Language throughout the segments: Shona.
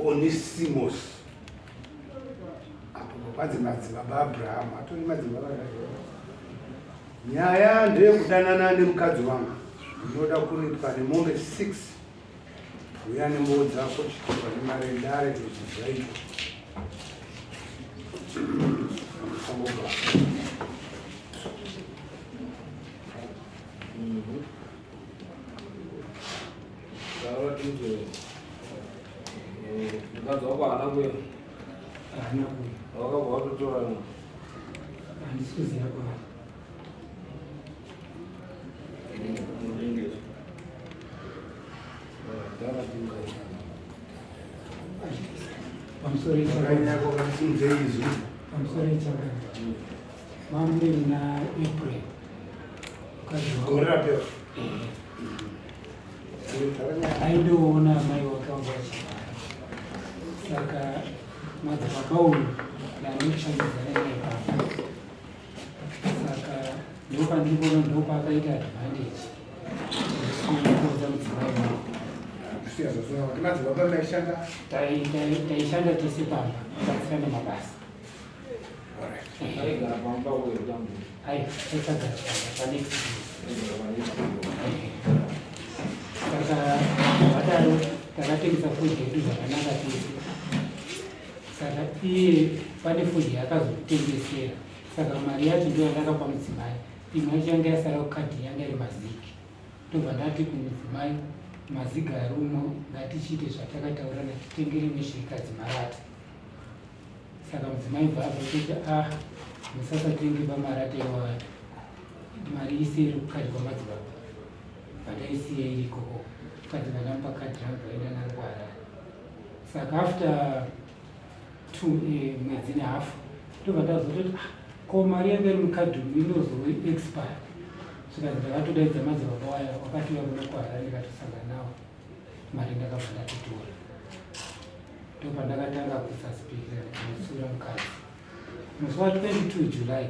Onisimos apo panzi madzibaba Abrahamu atori madzibaba nyaya ndeyekudanana nemukadzi wangu ndinoda kuripwa nemombe 6 uya nembowo dzako chitupa nemari yedare izvi zvaitwa Muchangobva. Taura tinzwe. Mukadzi wako haana kuya. Haana kuya. Wakabva watotora. Handisi kuziva kwaari. Pamusoro Pamusoro ichakana. Mamuri muna April. Gore rapera. Aindoona amai wake wanga vachirwara. Saka madzibaba uyu ndanokushandidzana naye pamba. Saka ndopandikuona ndopaakaita advantage. Kuudza mudzimai wangu. Madzibaba maishanda? Taishanda tese pamba, kubatsirana mabasa. Aigara pamba uye tambo. Ai, taisagara pamba panext. Saka zvadaro takatengesa fodya yedu zvakanaka tese. Saka iye pane fodya yakazotengesera. Saka mari yacho ndiyo yandakapa mudzimai. Imwe yacho yanga yasara kukadhi yanga iri mazigi. Ndobva ndati kumudzimai maziga arimo ngatichiite zvatakataurirana titengere neshirikadzi marata. Saka mudzimai bva abva kuti ah musasatenge pamarata iwayo mari ise iri kukadhi kwamadzibaba bvandaisiya iri ikoko kadhi vandamupa kadhi rangu vaenda naro kuharare saka after two eh, mwedzi nehafu ndobva ndazototi ah, ko mari yanga iri mukadhi umu inozoexpire zvikanzi ndakatodaidza madzibaba waya wakatouya kuno kuharare ndikatosangana nawo mari ndakabva ndatotora ndopandakatanga kusaspika ndikamutsiura mukadzi musi wa 22 July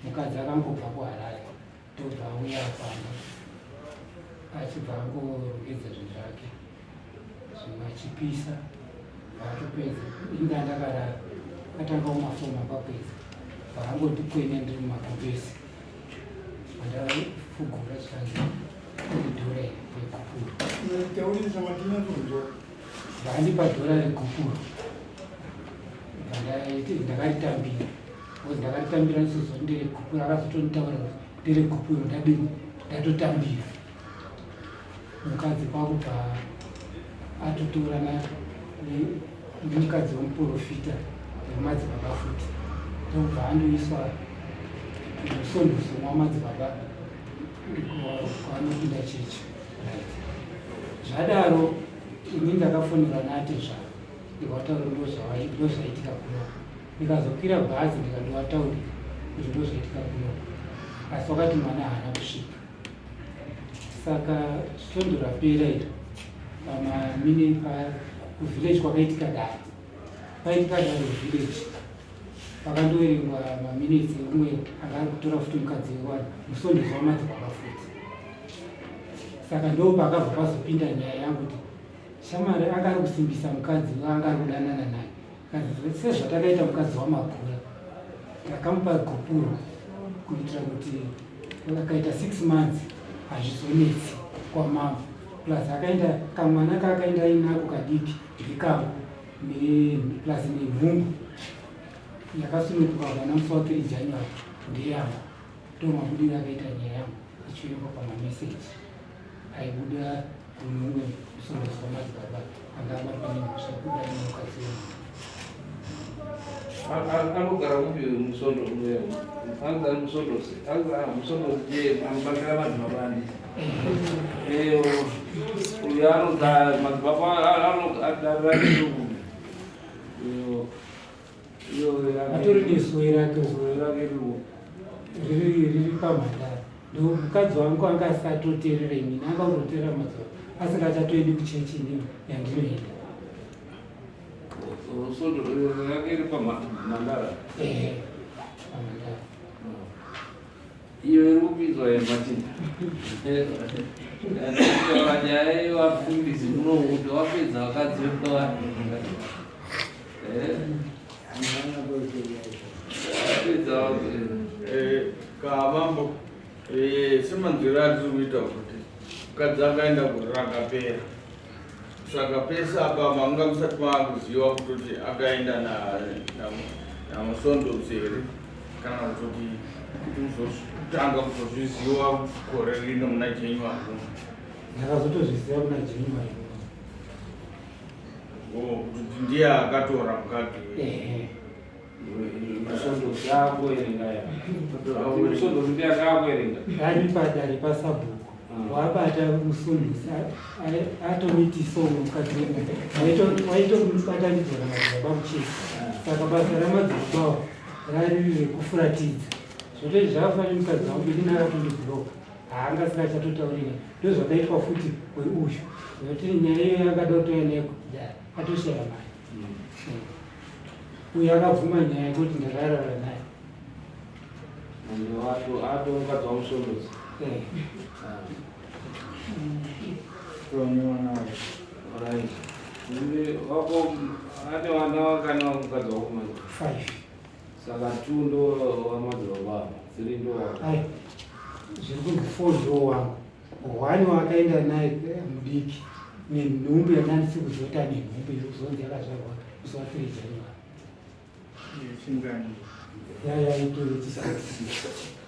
mukadzi akangobva kuHarare ndobva auya pamba achibva angorongedza zvinhu zvake zvimwe achipisa vaatopedza inga ndakarara atangawo mafomu apapedza vaangondikwenya ndiri mumagumbezi andafugura zvikanzi iri dhora regupuro Vakandipa dhora regupuro ndakaritambira because ndakaritambira ndisozoti nderegupuro akazotonditaura kuti nderegupuro ndadini ndatotambira mukadzi kwakubva atotorana nemukadzi wemuprofita wemadzibaba futi ndokubva andoiswa musondoso mwamadzibaba kwaanopinda chechi right zvadaro ini ndakafonerwa naatezvara ndikavataurira ndozvaitika kuno ndikazokwira bhazi ndikandovataurira kuti ndozvaitika kuno asi wakati mwana haana kusvika saka svondo rapera iri pamamine kuvillage kwakaitika dare paitika dare kuvillage pakandoverengwa maminitsi eumwe anga ari kutora futi mukadzi wevanhu musondezo wamadzibaba futi saka ndo pakabva pazopinda nyaya yangu kuti shamwari anga ari kusimbisa mukadzi waanga ari kudanana naye sezvatakaita mukadzi wamagura takamupa gupuro kuitira kuti akaita six months hazvizonetsi kwamambo plus akaenda kamwana kaakaenda ainako kadiki ndikako plus nenhumbu yakasununguka vana musi wa 3 January ndeyangu ndomabudiro akaita nyaya yangu ichiverengwa pamameseji aibuda kunomwe musondosi wamadzibaba anga abatwa nemhosva yekuda nemukadzi wemunhu anogara kupi musondo anzi ari musondosi anzi ah, musondosi ndiye anobatsira madzibaba anditi uyo anogara madzibaba anodarira atori nesuwe rake riri pamhandara mukadzi wangu anga asatoteerera inini anga kutoteerera mazuva asingachatoendi kuchechi inini yandinoenda rake riri pamhandara pamhandara. Iyo iri kupinzwa here Martin? Kutaura nyaya yevafundisi munohuta wapedza vakadzi vevanhu. Eh? Wapedza eh, kamambo eh, semanzwiro atiri kuita kuti mukadzi akaenda gore rakapera saka pese apa manga musati maakuziva kutoti akaenda namusondosi here kana kutoti kuti muzotanga kuzozviziva gore rino muna january ndakazotozviziva muna january oh, kutoti ndiye akatora mukadzi Ari padare pasabhuku ah. wabata musundisi atomitisa umwe mukadzi wemunhu waitomubatanidzwa namadzibaba muchii ah. saka basa ramadzibaba rari rekufuratidza zvotoi zvakafanira mukadzi wangu ini nakatondibloka haanga singachatotaurira ndozvakaitwa futi weuyu nekuti nyaya iyoyo akada kutoya naye kudare atoshaya mari uyo akabvuma nyaya yekuti ndakarara naye atomukadzi wamusondozi eh. wako ane vana vakana mukadzi wako manje five saka two ndo wamadzibaba three ndo zviri kunzi four ndo wangu One wakaenda naye eh, mudiki nenhumbu yandandisi kuzota nenhumbu iri kuzonzi yakazvarwa musi wa 3 January.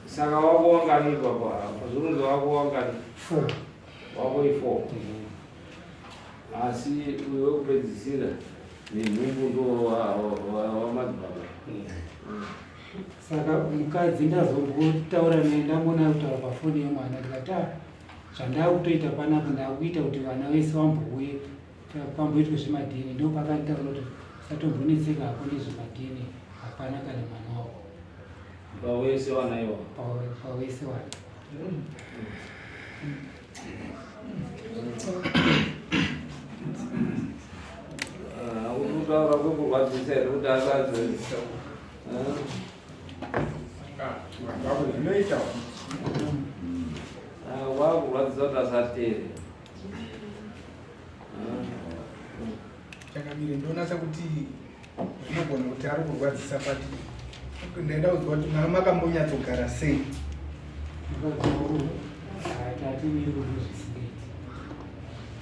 Saka wako wangani ipapo apa? Zvinonzi wako wangani? Four. Wako ifour. Mm. Asi uyo wekupedzisira nenhumbu ndo wamadzibaba. Mm. Saka mukadzi ndazombotaura naye ndamona kutaura pafoni yemwana ndikati ah, zvandakutoita panapa ndakuita kuti vana vese vambouye pamboitwe zvemadna ndopakanditaura kuti satombonetseka hako nezvemadna hapana kana mwana wako pawese wana iwa pawese wana ah, kutaura kwekurwadzisa here kuti asadze zvinoita ah, wakurwadzisa kuti asatere changamire ndonatsa kuti zvinogona kuti ari kurwadzisa pati ndaida kuziva kuti mwana makambonyatsogara sei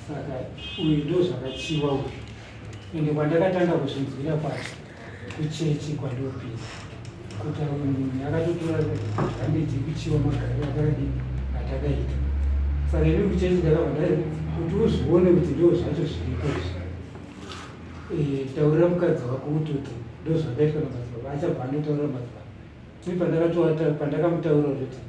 saka uyu ndo zvakachiwa uyu ende kwandakatanga kuzvinzwira kwacho kuchechi kwandopinda kuti munhu akatotora handiti kuchiwa magariro akadii atakaita saka ini kuchechi ndakabva ndai kuti uzvione kuti ndo zvacho zviripo izvi eh, taurira mukadzi wako kutoti ndo zvakaitwa namadzibaba achabva anotaurira madzibaba ini pandakamutaurira kuti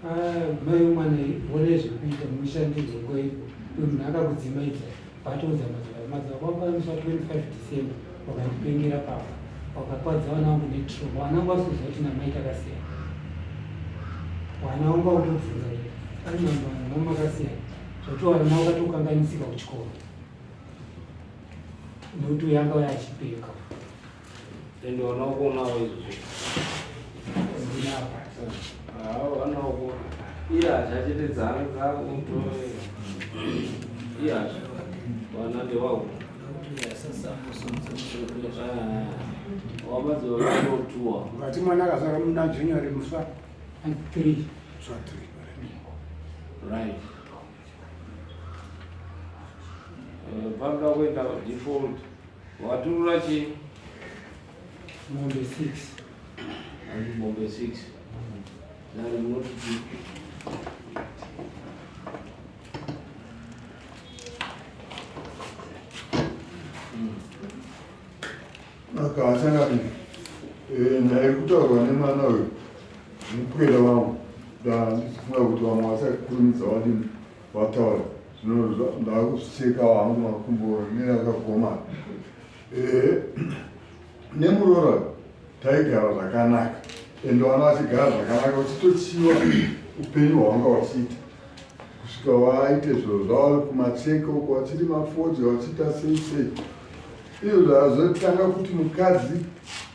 ah, mai wemwana one zvekuita mushandire nguva iripo uyu munhu akakudzimaidza Vatoudza madzibaba, madzibaba wangu vaimusi wa 25 December wakandipengera papa wakakwadza vana vangu netrauma vana vangu vasiuza kuti namai takasiyana vana vangu vakutobvunza kuti ari mambo vanhu makasiyana zvoti vana vakatokanganisika kuchikoro nekuti uyo anga uya achipenga Ende wanaokuonawo izvozvo. Ndinapa. Ah, wanaokuona. Iye hazvachete dzana dzako Iye hazvo. Wana ndewako. Wamadzora unotuwa. Vati mwana akazara muna January musi wa 3. Musi wa 3. Right. Eh, panoda kuenda default. Waturura chii? Mombe 6. Hanzi mombe 6. Nari munoti chii? Aka achangamire eh, nyaya iri kutaurwa nemwana uyu mupwere wangu ndandichifunga kuti vamwe vasakurumidza vadini vataura zvino ndakuzvicheka hangu makumbo nerakagomana eh, nemuroora taigara zvakanaka ende vana vachigara zvakanaka vachitochiwa upenyu hwavanga vachiita kusvika vaite zviro zvavo kumacheke uko vachiri mafodya vachiita sei sei izvo zvazotanga kuti mukadzi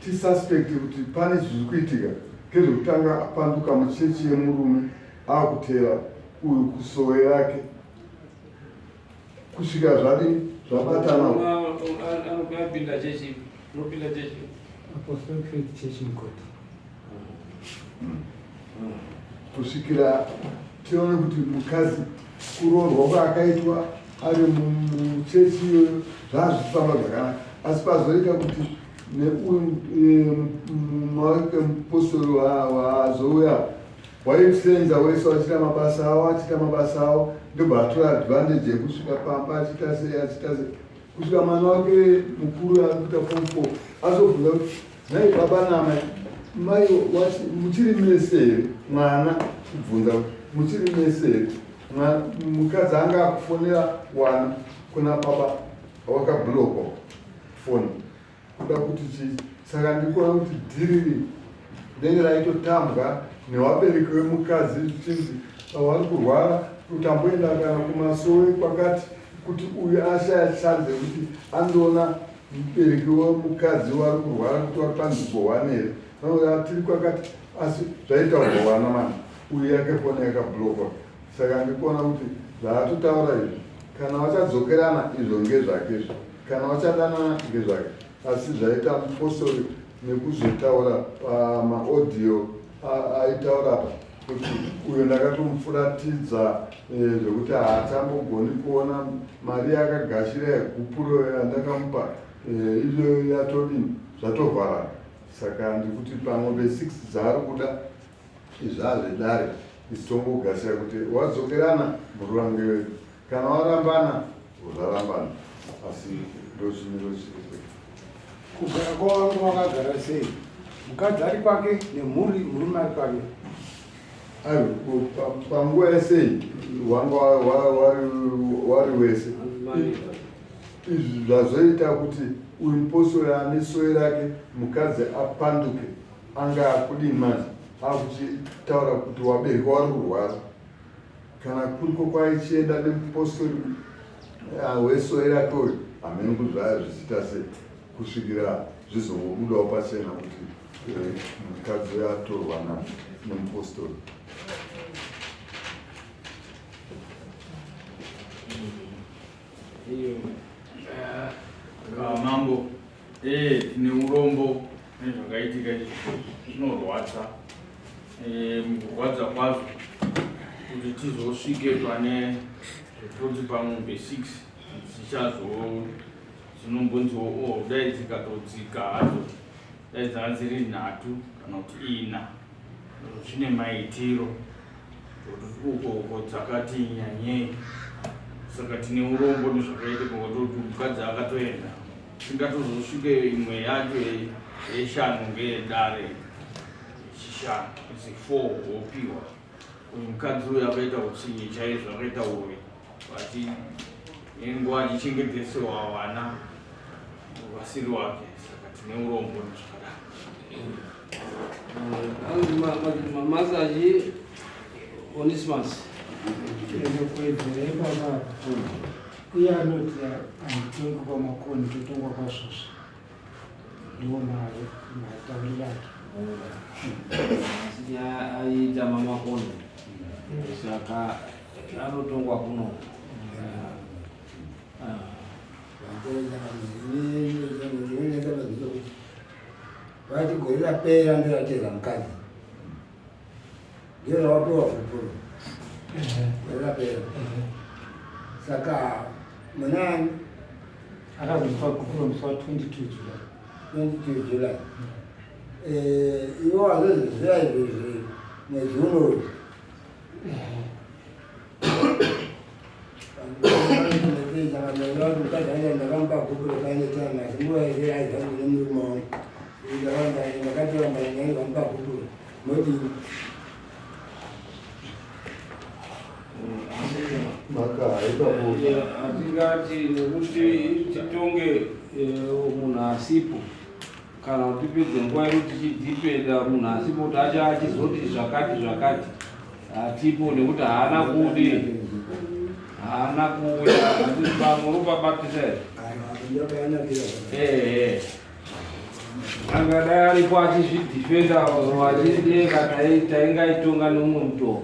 tisuspect kuti pane zviri kuitika. Kezvekutanga apanduka muchechi yemurume akuteera uyu kusowe yake kusvika zvadii zvabatana. Anopinda chechi, unopinda chechi. Apostolic Faith Church Mugodi. Kusvikira tione kuti mukadzi kuroorwa kwaakaitwa ari muchechi iyoyo zvazvifamba zvakanaka asi pazoita kuti neuyu mupostori wazouya waisenza wese wachiita mabasa awo achiita mabasa awo ndobva atora advantage yekusvika pamba achiita sei achiita sei kusvika mwana wake mukuru ari kuita form four azobvunza kuti nhai baba namai mai muchiri mese here mwana kubvunza kuti muchiri mese here mukadzi anga akufonera wana kuna baba wakabhulokwa foni kuda kuti chii saka ndikuona kuti dhiriri rinenge raitotambwa newabereki wemukadzi zvichinzi vari kurwara kuti amboenda kana kumasowe kwakati kuti uyu ashaya chanze yekuti andoona mubereki wemukadzi wari kurwara kuti wari panzvimbo one here vanoa tiri kwakati asi zvaitaurwa wana mani uyu yake foni yakablockwa saka ndikuona kuti zvaatotaura izvi kana vachadzokerana izvo ngezvake izvo kana vachadanana ngezvake asi zvaita mupostori nekuzotaura pamaaudio aitaura apa kuti uyo ndakatomufuratidza eh, zvekuti haachambogoni kuona mari yaakagashira yegupuro yandakamupa eh, izvo yatodini zvatovharana saka ndikuti pamombe 6 dzaari kuda izvi hazvedare isu tongogasira kuti wadzokerana mururange wedu kana warambana zvarambana asi ndochimiro chiripo kugara kwavangu vakagara sei mukadzi ari kwake nemhuri murume ari kwake aiwa panguva yesei wanga wari wese izvi zvazoita kuti uyu mupostori ane soyi rake mukadzi apanduke anga akudii manje akuchitaura kuti wabereki wari kurwara kana kuriko kwaichienda nemupostori ah, wesoyi rake uyu hameno kuti zvaya zvichiita sei kusvikira zvizongobudawo pachena kuti eh, mukadzi uyo atorwa nemupostori Mambo, eh, tine urombo nezvakaitika izvi zvinorwadza eh, mukurwadza kwazvo kuti tizosvike pane zvetoti pamombe 6 dzichazo dzinombonziwo o oh, dai dzikatodzika hadzo dai dzanga dziri nhatu kana kuti ina zvine maitiro uko uko dzakati nyanyei saka tine urombo nezvakaitika kwatoti mukadzi akatoenda tingatozosvike imwe yacho yeshanu ngeyedare yechishanu idzi four wopiwa uyu mukadzi uyu akaita utsinye chaizvo akaita uroyi vati nenguva achichengetesewa vana vasiri wake saka tine urombo nezvakadaro Masaji Onesimus. Kuwedzera ipapa iye anoti handitongi kwamakoni totongwa kwasvosva ndiwo matauriro ake. Asi aiita mamakoni saka anotongwa kuno. Vati gore rapera ndorateza mukadzi ndiyo rawapiwa gupuro gore rapera saka munani akazomupa gupuro musi wa 22 July 22 July eh, iwo wazozviziva izvozvi mwedzi unoyu Hatingati nekuti titonge eh, munhu asipo kana kuti tipedze nguva yedu tichidhipenda munhu asipo kuti acha achizoti zvakati zvakati hatipo nekuti haana kudi haana kuuya hatisi pamwe unopabatisa here ehe. Angadai aripo achizvidhifenda achideka taingaitonga neumwe mutoo.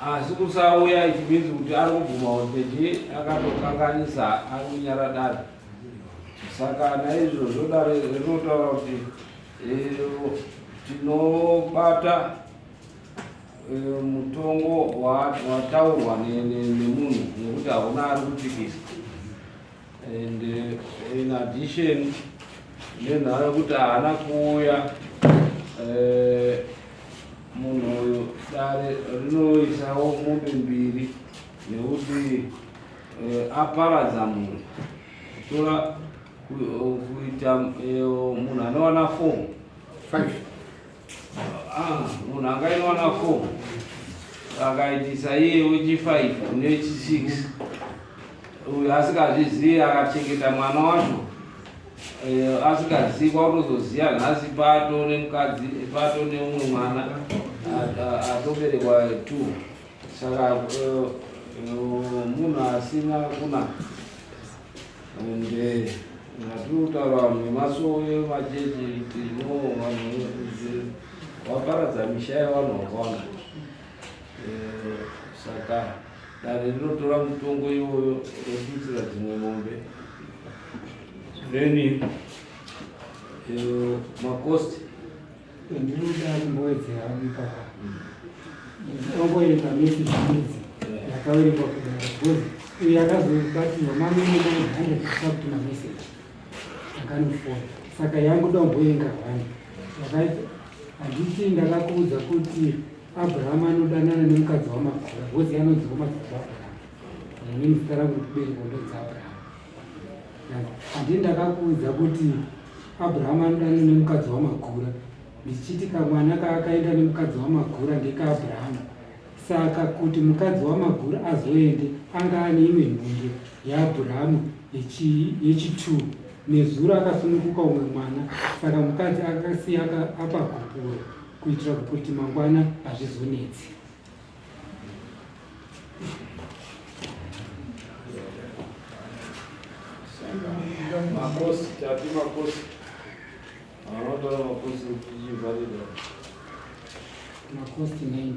Asi kusauya it means kuti ari kubvuma kuti akatokanganisa ari kunyara dare. Saka naizvozvo dare rinotaura kuti eh, tinobata eh, mutongo wataurwa nemunhu nekuti hauna ari kupikisa. And eh, in addition nenhau yekuti haana kuuya eh, munhu uyu dare rinoisawo mombe mbiri nekuti eh, aparadza munhu kutora kuita munhu anowana four five Ah, munhu angainowana 4 akaitisa iye wechi5 newechi6 uyu asingazvizivi akachengeta mwana wacho eh, asingazivi kwakutozoziva nhasi pato nemukadzi pato neumwe mwana atoberekwa 2 saka eh, eh, munhu asina kunaka And eh, ngatiri kutaura vanhu vemasowe machechi tino vanhu vaparadza misha yevanhu vakawanda. Eh, saka dare rinotora mutongo iwoyo rotutsira dzimwe mombe then eh, makosti Ndinoda kumbowedzera ipapa. Ongoerenga message idzi yakaverengwa kudaro because uyu akazobatirwa mamene hundred kuti mameseji akanofona saka yangoda kumboerenga one yakaita handiti ndakakuudza kuti abrahamu anodanana nemukadzi wamakura because anonzi wamadzibaba abrahamu inini zita rangu rekuberekwa ndonzi abrahamu Handii ndakakuudza kuti Abraham anodanana nemukadzi waMagura ndichiti kamwana kaakaenda nemukadzi waMagura ndekaAbraham saka kuti mukadzi waMagura azoende anga ane imwe nhunge yaAbraham yechi2 nezuro akasununguka umwe mwana saka mukadzi akasiya apa gupuro kuitira kuti mangwana hazvizonetsi. Makosi, tati makosi. Vanotora makosi tichivharira. Makosi 90.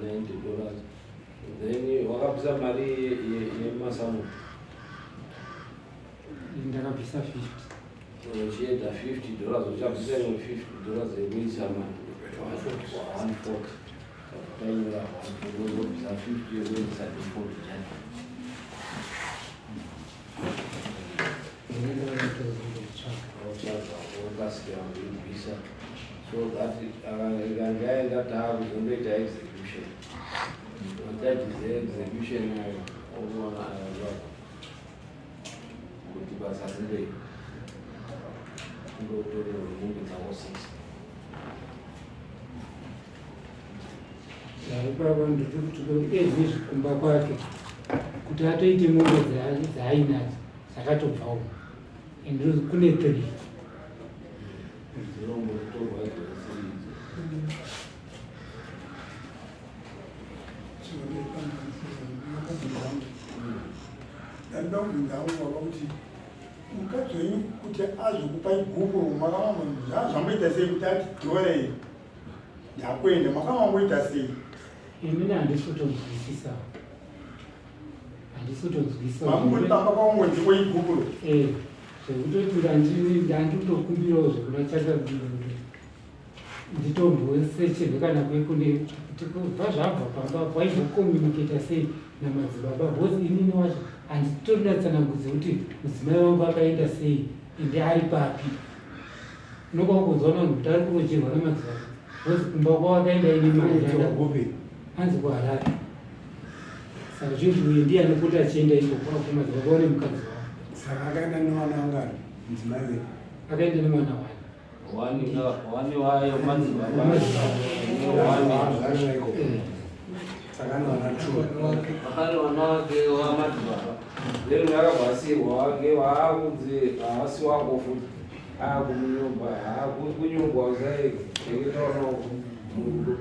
90 dollars. Then wakabvisa mari yemasamu. Ndakabvisa 50. Uchienda 50 dollars, uchabvisa imwe 50 dollars yekuisa mari. 140. Tainyora 140, wobvisa 50 yekuisa 40 chani. Ukasira kuibvisa so that ikange yaenda taakuzondoita execution. Machages eexecution ayo oona kuti basa rindoitwa kundotorerwa mombe dzavo 6. Ipapa ndiri kuti ezvizvi kumba kwake kuti atoite mombe dzaainadzo dzakatobva umu and kune three dzinombotorwa idzodzo idzo. Ndaida kubvunza hangu baba kuti mukadzi wenyu kuti azokupai gupuro makamazvamboita sei kuti ati dhora iri ndakuenda makamamboita sei? Inini handisi kutonzwisisa, handisi kutonzwisisa. Mamungoti pamba paungonzi koi gupuro? Eh, zvekutoti ndanditokumbirawo zvekuna chaka nditombosecherwe kana kwekune kuti kubva zvabva pamba waimbokomuniketa sei namadzibaba because inini wacho handitorina tsanangudzo yekuti mudzimai wangu akaenda sei ende ari papi. Unokwakunzwa vanhu kuti ari kurojerwa namadzibaba because kumba kwawakaenda ine mari anzi kuHarare, saka zvinzi uyu ndiye anopota achienda ikoko ako madzibaba wane mukadzi wavo. Saka akaenda nevana vangani mudzimai wedu? Akaenda nemwana wani. Wani wayo madzibaba. Zvarira ikoko, saka anowana two. Akane vana wake wamadzibaba, then akabva wake waakunzi haasi wako futi akumunyomba kunyongwa usai chengeta vana wako murudo.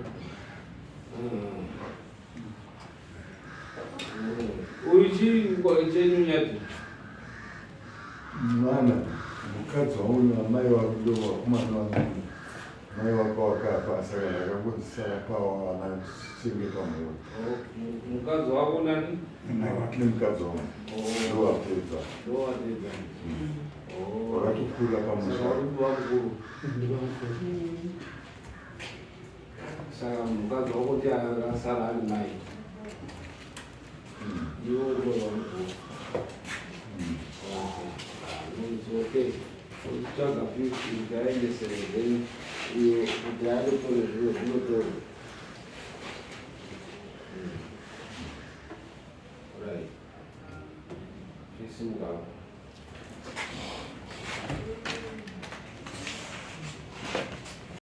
Uyu chii chenyu nyati? Mwana. Mukadzi wangu namai wake ndo vakomana vangu. Mai wako wakafa saka ndakangonzisara pawa vana tichengeta mhuri. Mukadzi wako nani? Nemukadzi wangu. Ndowapedza. Ndowapedza. Wakatokura pamusha. Saka uri baba mukuru. Saka mukadzi wako ndiye akasara ari mai. Iwe uri baba mukuru. Okay. It's okay. Uchitsvaga 50 kuti aendesere then iye kuti andotore zviro zvinotorwa. Right. Chisimuka.